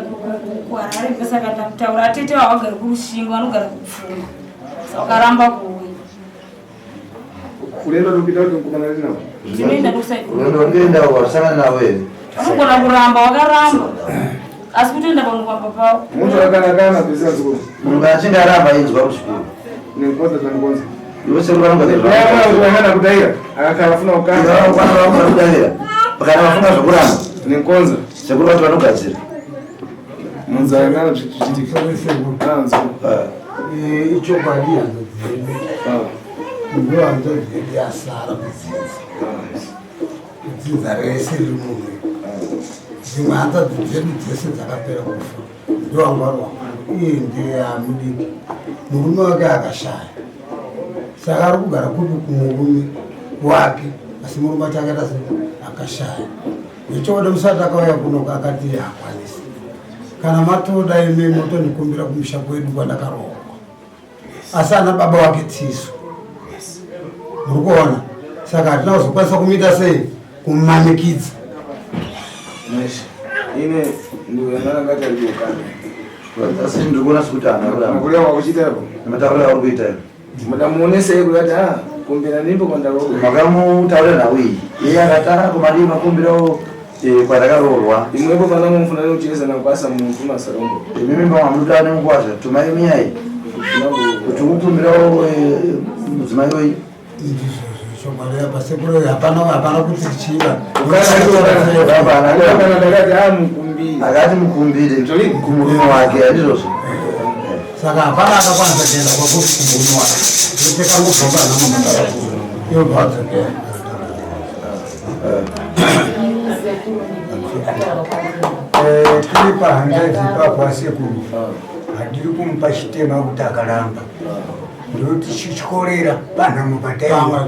kuHarare ndosaka ndakutaura atete vavagari kuRushingo vanogara kuPfungwa saka wakaramba kuuya. Kurenda topita kuti mukomana rinawo. Tinoenda kuside. Rwendo rwekuenda uko hatisangani navo here? Vanogona kuramba wakaramba asi kutoenda pamupamba pavo. Muntu akanakana bhizinesi zikuru. Munhu kana achinge aramba inzwa muzukuru. Nenkonza zvandikonza. Iwe sekuru vanogadzira Yakana kudaira akakhala afuna kukana. Vana vamwe kudaira. Kana vafunga zvokuramba. Nenkonza. Sekuru vati vanogadzira. Munzayangana zvichiitika. Anzo. Ichokwadi hanzvadzi yedu ndo hanzvadzi yedu yasara kudzinza kudzinza rese riri muno dzimwe hanzvadzi dzedu dzese dzakapera kufa ndo wangu ari wakuru iye ndiye amudiki murume wake akashaya saka ari kugara kupi kumurume wake asi murume wacho akaita se akashaya nechokwadi musati akauya kuno akati haakwanisi kana matoda imi motondikumbira kumusha kwedu kwandakaroorwa asi ana baba wake tisu muri kuona saka hatina kuzokwanisa kumuita sei kumanikidza. Ine ndiyangana ngati ari kukana. Asi ndiri kuona sekuti haana kuramba. Makureva wakuchita apo. Matauriro auri kuita iwe. Mudamuonesei kuti ati ah kumbira ndipo kwandaroorwa. Makamutaurira nhau iyi. Iye akati ah kumadii makumbirawo kwandakaroorwa. Imwepo pana mufuna kucheza nakwasa muntu masarombo. Imimi mamunotaura nemukwazha tumai miyai kuti ukumbirawo mudzimai wenyu. Chokwadi apa sekuru hapana hapana kuti chiva. Ndakati ah mukumbire. Akati mukumbire kumurume wake handizvozvo. Saka hapana akakwanisa kuenda kwakuti kumurume wake tekangobvomba namunhu iwo bvadzokera. Tiri pahanzvadzi ipapo asekuru hatiri kumupa chitema kuti akaramba ndoti chityolera panhamo pataiwa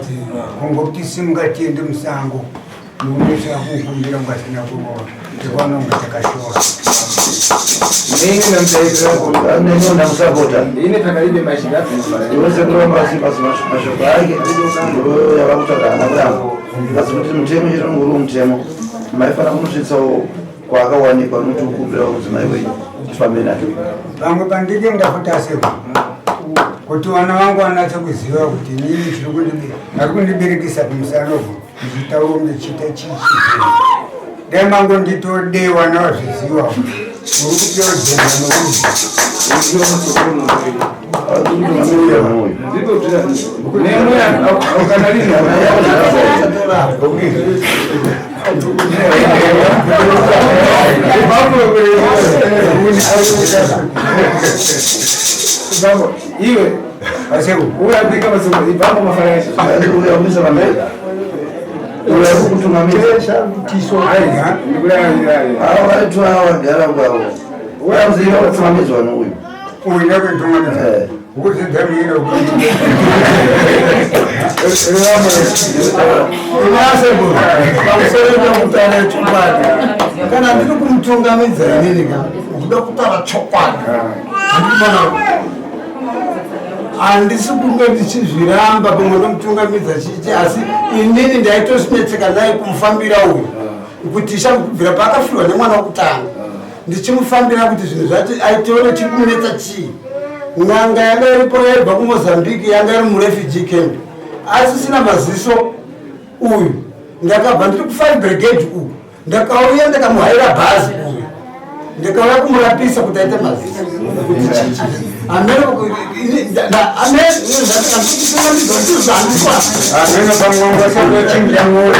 kungoti simuka tiende musango munoisa kukumbira ungasina kuroora tikaona kunge takashora. Nini namtaitira. Neni ndamusapota. Ine pakalibe mashika. Iwe sekuru vanga basi mashoko ake ndo yavakutsvaga haana kuramba. Asi kuti mutemo chete unenge uri mutemo. Maifana kunosvitsawo kwaakawanikwa nokuti ukumbirawo mudzimai wenyu tifambe nacho. Pamwe pandinge ndafuta sekuru kuti vana vangu vanatse kuziva kuti inini chiri ari kundiberekesa kumusana uku ndichitaura ndichiita chichi dai mango nditode vana vazviziva uri kupiwa jena nokuzi. Iwe Uyakutungamidza kwavo uyakuziva kutungamidzwa nouyu uyu yakutungamidza pamusoro chokwadi kana ndiri kumutungamidza inini ka ndikuda kutaura chokwadi handikuona handisi kunge ndichizviramba pamwe nomutungamidza chichi asi inini ndaitosinetseka naye kumufambira uyu kuti ishamubvira paakafirwa nemwana wokutanga ndichimufambira kuti zvinhu zvacho aitione chiri kumunetsa chii n'anga yanga iripo yaibva kumozambique yanga iri murefugee camp asisina maziso uyu ndakabva ndiri kufire brigade uku ndakauya ndakamuhaira bhazi uyu ndikauya kumurapisa kuti aite maziso kuti chichi amene pamwangu asachinja mwoyo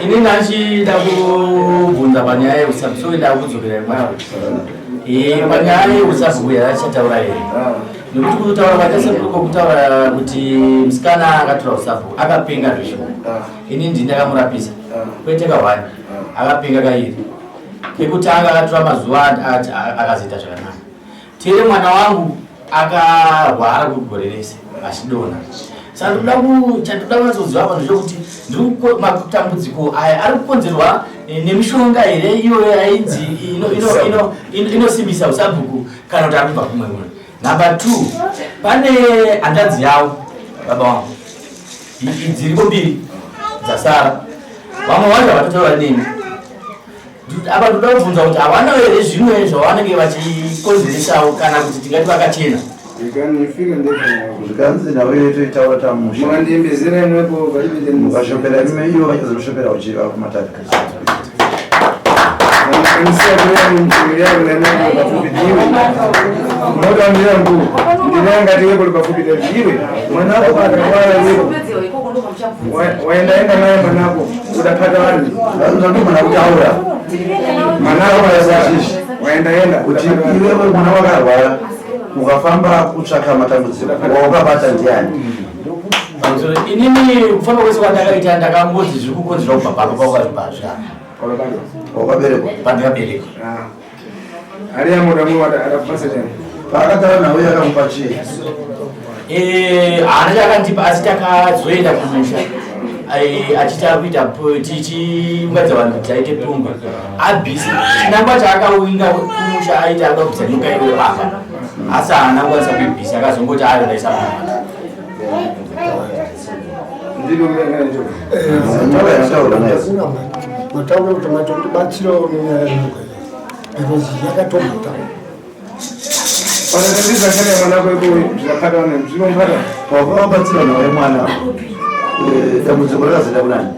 Ini ndachida kubvunza panyaya yeusabhuku so ndava kudzokera Eh, panyaya yeusabhuku yachataura here nekuti kutaura kwachasekuru kwokutaura kuti musikana akatora usabhuku akapenga zveshuwa ini ndini ndakamurapisa kwete kahwani akapenga kairi kekutanga akatora mazuva akazoita zvakanaka tere mwana wangu akarwara kugore rese achidonha saka ndoda chandoda kunyatsoziva apa ndechekuti matambudziko aya ari kukonzerwa nemishonga here iyoyo yainzi inosimbisa usabhuku kana kuti ari kubva kumwe munhu number two pane hanzvadzi yavo baba wangu dziriko mbiri dzasara vamwe vacho havatotaura neni apa ndoda kubvunza kuti havana here zvimwe zvavanenge vachikonzeresawo kana kuti tingati vakachena zvikanzi nhau iyo toitaura tamusha mukashopera ime ivo vachazokushopera uchiva kumatare mwanako akarwara iwepo waendaenda naye mwanako udapata vanhu mwana kutaura mwanako waendaenda kuti iwewe mwana wakarwara ukafamba kutsvaka matambudziko waukabata ndiani inini kufamba kwese kwandakaita ndakangozi zviri kukonzerwa kubva papa paukazvibazva wakaberekwa pandakaberekwa paakataura nawe yakamupa chii haana chakandipa asi takazoenda kumusha achiita kuita tichiunganidza vanhu kuti aite pungwe abvise chinangwa chaakawinga kumusha aita akuda kubvisa nyoka iyoyo pamba asi haana kukwanisa kuibvisa akazongoti ayo ndaisa mataura kuti matondibatsirawo nenyaya yenyoka iyi because yakatombota wakabatsira nawe mwana dambudziko rakazoenda kunani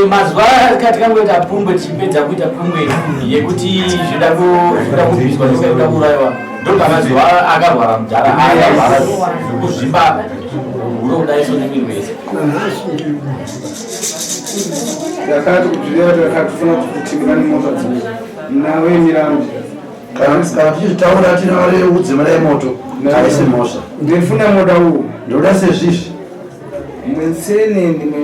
mazuva katikangoita pungwe tichipedza kuita pungwe yekuti zvoda kubviswa nyoka kuurayiwa ndopamazuva akarwara mudhara akarwara zvekuzvimba huro kudaiso nemwiri wese takati kubvira takatofana kutimira nemota dzimwe nawe mirambi kana tichitaura tina vari kudzimira moto haisi mhosva ndifuna moda uwu ndoda sezvizvi mwensene ndimwe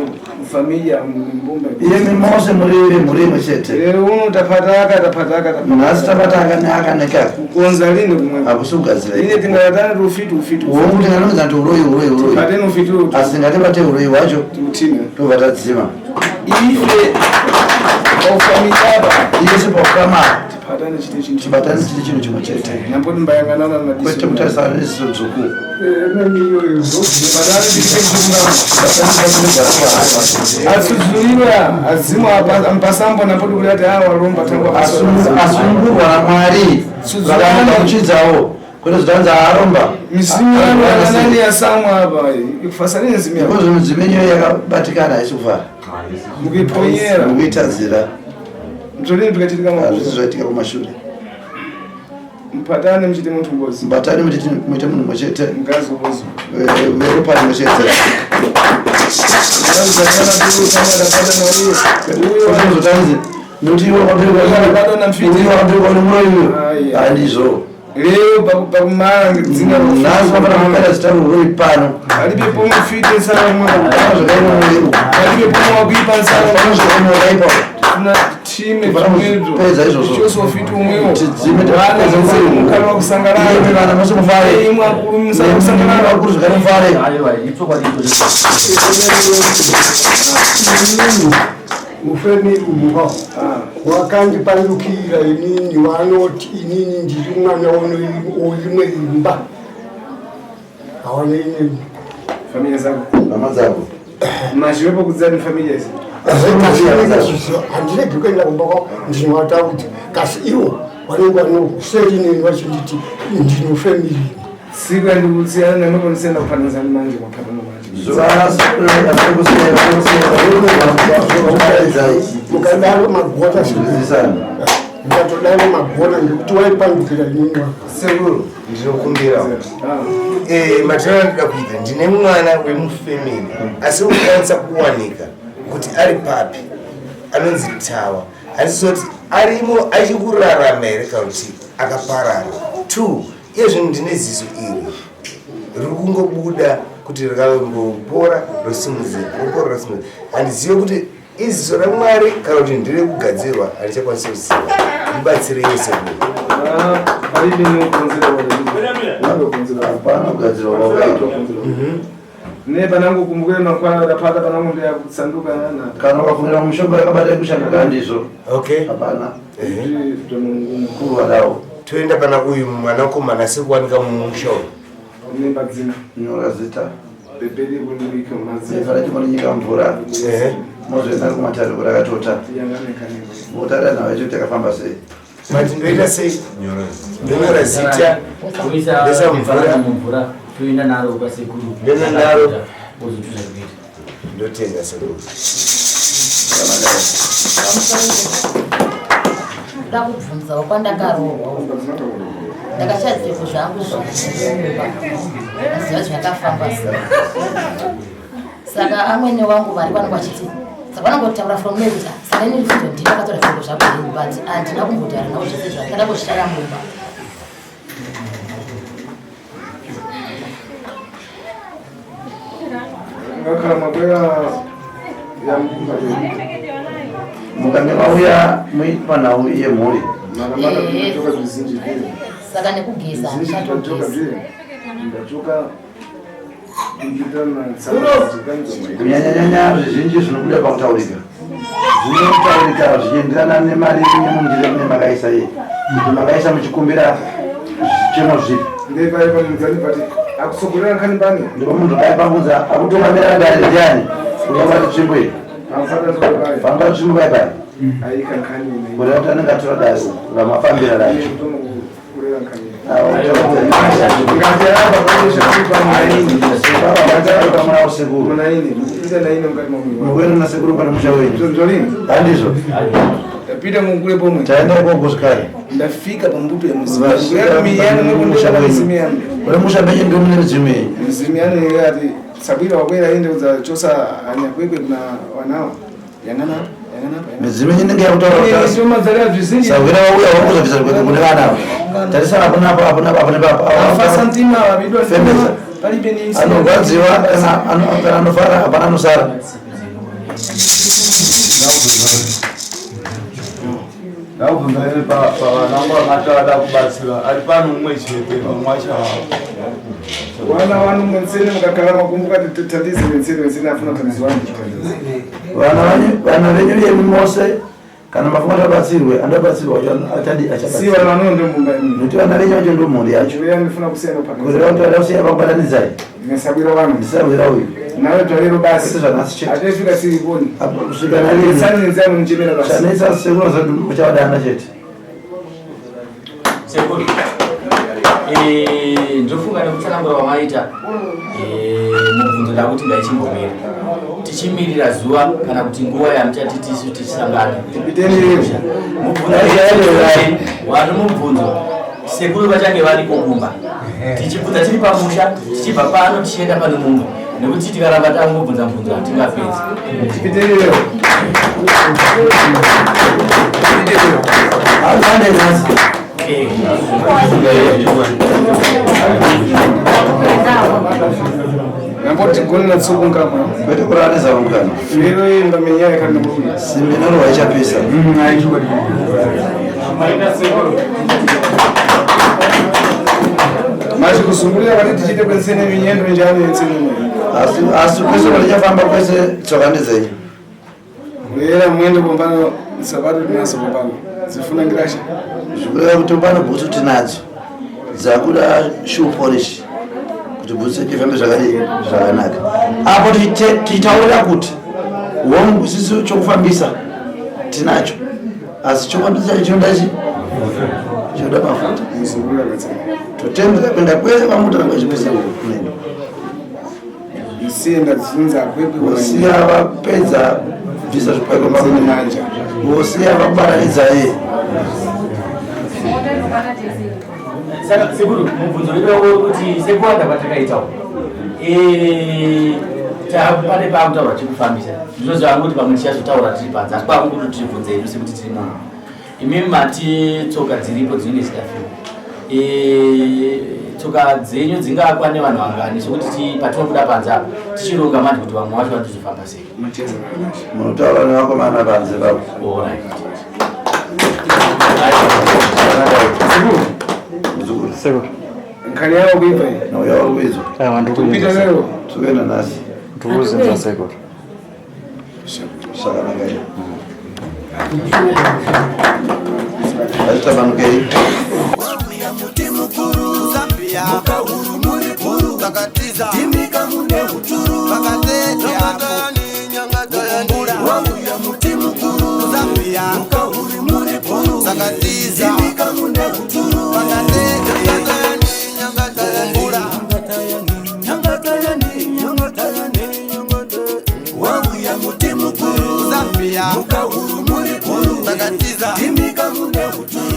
familia mbumba imi mose muri mhuri imwe chete lero uno tapataka tapataka nhasi tapataka neaka nekaka kukonza lini kumwe hakusi kugadzira ine tingavatana ufiti ufiti hongu tinganonza kuti uroyi uroyi uroyi pateni ufiti asi ngatibate uroyi hwacho utime tobva tadzima ife paufamiliapa isu paukama tipatane chite chinhu tibatane chite chinhu chimwe chete namboti mbayanganana kwete kutarisana neziso dzvuku asudzuriwa adzimu ampasambo namboti kuti ati awalomba tangwa asungurwa namwari vakaenda kuchidzawo kwete zvitanzi aaromba mizimu yanani yasamwa apa ikufasanini mizimu yako ikozvo midzimu yenyu yakabatikana haisi kufara mukuiponyera mukuitadzira mtolini tukachitika hazvisi zvaitika kumashure Mupatane muchite munthu mbozi. Mubatane muchite muite munhu mumwe chete. Mkazi ubozo. Veropa rimwe chete. Unozotanzi nekuti iwe wakaberekwa nemuroyi uyo. Handizvo. Leo pakumara dzinga Nhasi mafana kupera zita ruroi pano. Palibe pomwe fite nsala mwa. Zvakaimwe Palibe pomwe wakuipa nsala. Zvakaimwe wakaipa. Tuna time tumwedzo. Pedza izvozvo. Chose fiti umwewo. Tidzime Vana mose mukana wakusanganana. Imi vana mose mufare. Imwe akuru musana kusanganana. Vakuru zvakare mufare. Aiwa, ichokwadi ichocho. Mufemiri umuka wakandipandukira inini wanoti inini ndiri mwana woimwe imba hawana inini Familia zako. Hama dzako. Mazhiwepo kudzani familia izi. Handiregi kuenda kumba kwavo, ndinowataudza kasi ivo vanenge vanoseri neni vachinditi ndinofemiri. Siku yandikutsiyana namwe panisenda kuphananzani manje kwaphanana manje. Zuva Mukadaro magona, mukatodaro magona ngekuti waipandukira inini wako. Sekuru, ndinokumbirawo matero andinoda kuita, ndine mwana wemufemili asi ukwanisa kuwanika kuti ari papi, anonzi Tawa. Handisoti arimo achikurarama here kana kuti akaparara. Two, iye zvino ndine ziso iri riri kungobuda kuti rikambopora rosimudzira, ropora rosimudzira. Handizive kuti iziso raMwari kana kuti nderekugadzirwa, handichakwanisi kuziva. Mubatsirei, sekuru. Palibe nokukonzera. Hapana kugadzirwa kwakaitwa. Ne panangu kumbukira mangwana ndapata panangu ndiyakutsanduka nana. Kana ukafungira mushonga yakabata kushanduka ndizvo. Okay. Hapana. Kurwa dawo. Toenda pana uyu mwanakomana asiri kuwanika mumusha uyu. Nembadzina. Nyora zita. Bebeli kundibika mazina. Zita racho nyika mvura. Mozoenda kumatare kurakatota. Votarira nhau yacho kuti yakafamba sei. Mati ndoita sei? Ndonyora zita. Kuisa Ndoisa mvura. mumvura toenda naro kwasekuru. Ndoenda naro. Wozotuza kuita. Ndotenda, sekuru. Ndoda kubvunzawo kwandakarohwa, ndakashadzeko zvangu zvimba aziva zvakafamba sei. Saka amwene wangu vari pano vachiti, saka vanongotaura from me kuti saka ini ndifuzo ndini akatora zviro zvangu ini, but handina kumbotaura navo zvese zvandakada kuzvishaya mumba. Ngakhala makwera yamkumba. Mukange mauya muitwa nhau yemhuri. Ndatoka zvizinji. Saka nekugeza handichatogeza. Ndachoka. Kunyanyanyanya zvizhinji zvinobuda pakutaurika zvinotaurika zvichienderana nemari nemundiro mune makaisa iye, kuti makaisa muchikumbira zvichemo zvipi. Akusogolera nkhani pani. Ndipo munhu kaipangunza akutungamira dare ndiani? Unobata tsvimbo iyi, famba tsvimbo pai pai. Aika nkhani. Kureva kuti anenge atora dare ramafambira racho. Kurera nkhani. Mukuenda nasekuru pane musha wenyu, handizvo? Tapita mungule pomwe. Taenda ikoko zvikare. Ndafika pambuto ya Musha wenyu, uri musha menyu ndio mune midzimu yenyu. Mzimu yanu ati sabwira wakwera ende kudzachosa anyakwekwe kuna wanawo yang'ana yang'ana. Midzimu yenyu inenge yakutaura kuti madzalira zvizinji. Sahwira wauya wakuzobvisa kwekwe kune vana ava. Tarisa apo napo, apo napo, apo nepapo. Afasa ntima wabidwa. Femesa. Palibe ni Anorwadziwa kana anofara, hapana anosara. Ndakubvunza ini pavana vangu vangati vada kubatsira ari pano mumwe chete, vamwe vacho havo. Wana wanu mwensene mukakhala makumbuka tatize mwensene mwensene afuna tatizi wanu. Vana vana venyu yemi mose, kana mafunga tabatsirwe andabatsirwa achadi. Si vana vanondo mumba imi. Nekuti vana venyu vacho ndo mhuri yacho. Uya ndifuna kusiyana pakati. Kureva kuti vada kusiya vakubatanidzai. Ndingasabwira wanu. Ndisabwira uyu. Nawe dzvarero basi. Kwete zvanhasi chete. Atesvika sirikoni. Kusvika narini. Tsani nzani muchemera basi. Chanetsa sekuru zati muchavadana chete. Sekuru, ndofunga nekutsanangura kwamaita, mubvunzo ndakuti ndaichimbomira tichimirira zuva kana kuti nguva yamuchati tisu tichisangana. Mubvunzo wani mubvunzo. Sekuru vachange variko kumba, tichibvunza tiri pamusha, tichibva pano tichienda pane mumwe, nekuti tikaramba tangobvunza mubvunzo hatingapedzi. Namboti goni natsukungamwa. Kwete kuranisa mukana. Ndiroimba menyaya kana murume. Simbi inorwa ichapisa. Machi kusungurira vati tichiite kwensene minyendo njani yensene mwe. Asi kwese kwatichafamba kwese tsoka ndedzenyu. Uyera mwendo pombano sapato tinazo pombano. Zifuna ngirasha. Zvikureva kuti pano bhutsu tinadzo dzakuda shoe polish kuti bhutsu ifambe zvakadii zvakanaka. Apo tichitaurira kuti hongu sisi chokufambisa tinacho, asi chokufambisa chacho chinoda chi chinoda mafuta. Totembera kuenda kwese kwamutanga kwechipisa kunoenda. Isiye ndadzunza kwepi Vosiya vapedza bvisa zvipaiko pamanja, vosiya vabaranidza iye. Saka sekuru, mubvunzo wedu wanga uri kuti sekuwanda kwatakaitawo, pane paakutaura chekufambisa, ndizvo zvaanguti pamwe tichazotaura tiri panze, asi kwakunguti tibvunze hedu sekuti tiri muno. Imimi mati tsoka dziripo dzinenge dzidafiwa, tsoka dzenyu dzingakwane vanhu vangani, sokuti patinobuda panze apa tichironga manje kuti vamwe vacho vanotozofamba sei? Munotaura nevakomana panze papo. Nkhani yawo kuibva iyi. Nauya uri kuizwa. Kupita lero. Tikuenda nhasi. Ndikuzinza sekuru. Zvakanaka iyo. Ngatitambanukei. Timika mune uturu wauya muti mukuru mukahuri muri bhuru timika mune uturu wauya muti mukuru mukahuri muri bhuru timika mune uturu.